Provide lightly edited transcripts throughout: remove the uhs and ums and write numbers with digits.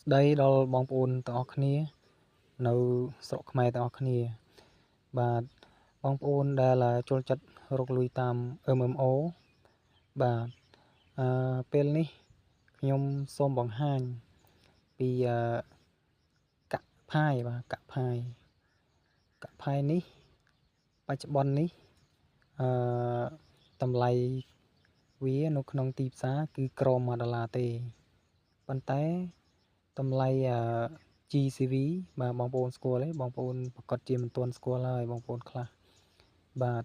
ស្តីដល់បងប្អូនទាំងអស់គ្នានៅស្រុកខ្មែរទាំងអស់គ្នាបាទបងប្អូនដែលចូលចិត្តរកលុយតាម MMO បាទពេលនេះខ្ញុំសូមបង្ហាញពីកាក់ផាយបាទកាក់ផាយកាក់ផាយនេះបច្ចុប្បន្ននេះអឺតម្លៃវានៅក្នុងទីផ្សារគឺក្រោម1ដុល្លារទេប៉ុន្តែតម្លៃ GCV បាទបងប្អូនស្គាល់ទេបងប្អូនប្រកាសជាមិនទាន់ស្គាល់ហើយបងប្អូនខ្លះបាទ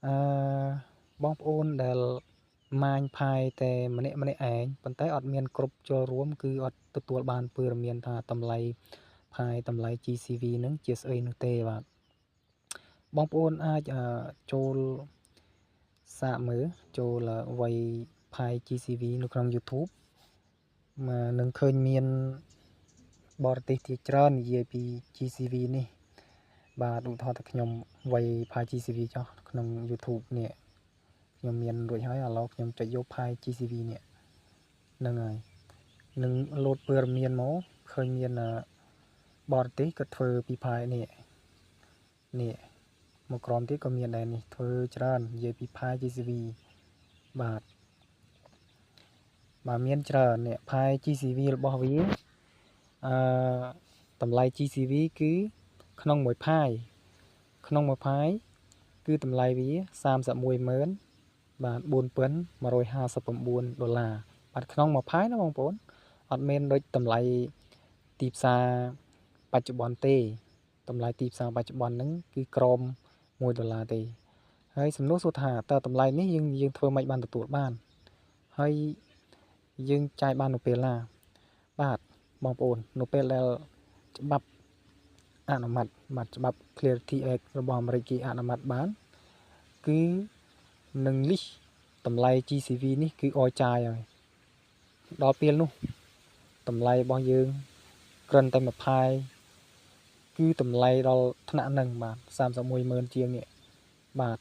អឺបងប្អូនដែលម៉ាញផាយតែម្នាក់ម្នាក់ឯងប៉ុន្តែអត់មានគ្រប់ចូលរួមគឺអត់ទទួលបានព័ត៌មានថាតម្លៃផាយតម្លៃ GCV នឹងជាស្អីនោះទេបាទបងប្អូនអាចចូលសាកមើលចូលវ័យផាយ GCV នៅក្នុង YouTube នឹងឃើញមានបរទេសជាច្រើននិយាយពី GCV នេះបាទឧទាហរណ៍ថាខ្ញុំវាយផាយ GCV ចុះក្នុង YouTube នេះខ្ញុំមានរួចហើយឥឡូវខ្ញុំចុចយកផាយ GCV នេះហ្នឹងហើយនឹងលោតព័ត៌មានមកឃើញមានបរទេសគាត់ធ្វើពីផាយនេះនេះមកក្រោមទៀតក៏មានដែរនេះធ្វើច្រើននិយាយពីផាយ GCV បាទបាទមានច្រើននេះផាយ GCV របស់វាអឺតម្លៃ GCV គឺក្នុងមួយផាយក្នុងមួយផាយគឺតម្លៃវា310,000បាទ4159ដុល្លារបាទក្នុងមួយផាយណាបងប្អូនអត់មានដូចតម្លៃទីផ្សារបច្ចុប្បន្នទេតម្លៃទីផ្សារបច្ចុប្បន្នហ្នឹងគឺក្រោម1ដុល្លារទេហើយសំណួរសួរថាតើតម្លៃនេះយើងធ្វើម៉េចបានទទួលបានហើយយើងចាយបាននៅពេលណាបាទបងប្អូននៅពេលដែលច្បាប់អនុម័តបាទច្បាប់ Clarity Act របស់អាមេរិកគេអនុម័តបានគឺនឹងលិះតម្លៃ GCV នេះគឺអចាយហើយដល់ពេលនោះតម្លៃរបស់យើងគ្រាន់តែមួយផាយគឺតម្លៃដល់ថ្នាក់ហ្នឹងបាទ310,000ជាងនេះបាទ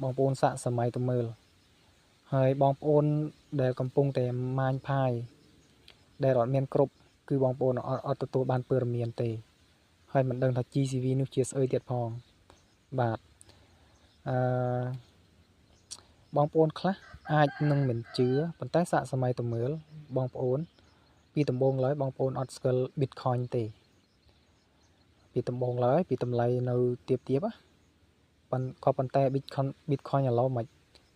បងប្អូនសាកសម័យទៅមើលហើយបងប្អូនដែលកំពុងតែម៉ាញផាយដែលអត់មានគ្រប់គឺបងប្អូនអត់ទទួលបានព័ត៌មានទេហើយមិនដឹងថា GCV នោះជាស្អីទៀតផងបាទអឺបងប្អូនខ្លះអាចនឹងមិនជឿប៉ុន្តែសាកសម័យទៅមើលបងប្អូនពីដំបូងឡើយបងប្អូនអត់ស្គាល់ Bitcoin ទេពីដំបូងឡើយពីតម្លៃនៅទៀបទៀបប៉ុន្តែក៏ប៉ុន្តែ Bitcoin ឥឡូវមិន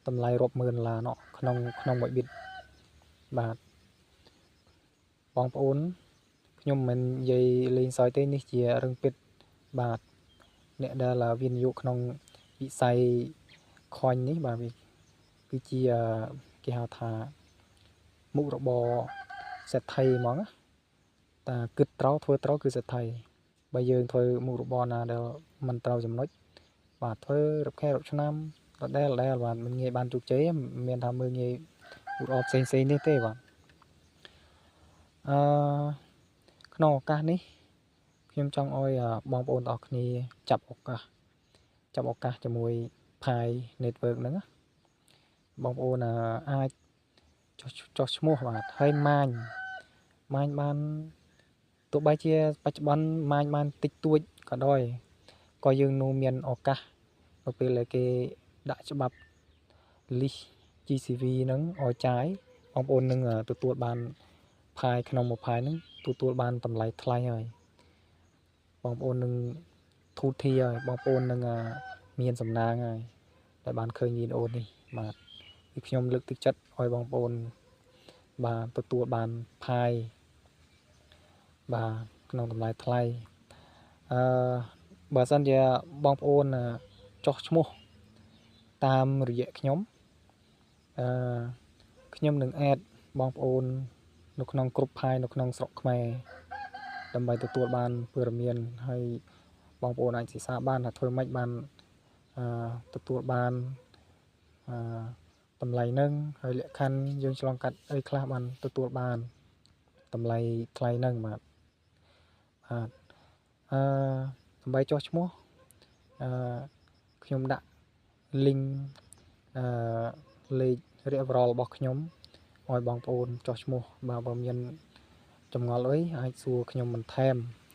តម្លៃរាប់ម៉ឺនដុល្លារណោះក្នុងក្នុងមួយ bit បាទបងប្អូនខ្ញុំមិននិយាយលេងសើចទេនេះជារឿងពិតបាទអ្នកដែលវិនិយោគក្នុងវិស័យ coin នេះបាទវាគឺជាគេហៅថាមុខរបរសេដ្ឋីហ្មងណាតាគិតត្រូវធ្វើត្រូវគឺសេដ្ឋីបើយើងធ្វើមុខរបរណាដែលមិនត្រូវចំណុចបាទធ្វើរាប់ខែរាប់ឆ្នាំដដែលដដែលបាទមិនងាយបានជោគជ័យមិនមានថាមើលងាយមុខរបរផ្សេងផ្សេងនេះទេបាទអឺក្នុងឱកាសនេះខ្ញុំចង់ឲ្យបងប្អូនទាំងអស់គ្នាចាប់ឱកាសចាប់ឱកាសជាមួយ Pi Network ហ្នឹងណាបងប្អូនអាចចុះឈ្មោះបាទហើយម៉ាញម៉ាញបានទោះបីជាបច្ចុប្បន្នម៉ាញបានតិចតួចក៏ដោយក៏យើងនៅមានឱកាសនៅពេលដែលគេដាក់ច្បាប់ list GCV ហ្នឹងឲ្យចាយបងប្អូននឹងទទួលបានផាយក្នុងមួយផាយហ្នឹងទទួលបានតម្លៃថ្លៃហើយបងប្អូននឹងធូរធាហើយបងប្អូននឹងមានសំណាងហើយដែលបានឃើញវីដេអូនេះបាទគឺខ្ញុំលើកទឹកចិត្តឲ្យបងប្អូនបាទទទួលបានផាយបាទក្នុងតម្លៃថ្លៃអឺបើសិនជាបងប្អូនចុះឈ្មោះតាមរយៈខ្ញុំអឺខ្ញុំនឹងអេដបងប្អូននៅក្នុងគ្រប់ផាយនៅក្នុងស្រុកខ្មែរដើម្បីទទួលបានព័ត៌មានហើយបងប្អូនអាចសិក្សាបានថាធ្វើម៉េចបានអឺទទួលបានអឺតម្លៃនឹងហើយលក្ខខណ្ឌយើងឆ្លងកាត់អីខ្លះបានទទួលបានតម្លៃថ្លៃនឹងបាទបាទអឺដើម្បីចុះឈ្មោះអឺខ្ញុំដាក់ link អឺលេខរៀបររបស់ខ្ញុំឲ្យបងប្អូនចុះឈ្មោះបាទបើមាន ចម្ងល់អីអាចសួរខ្ញុំបន្ថែម។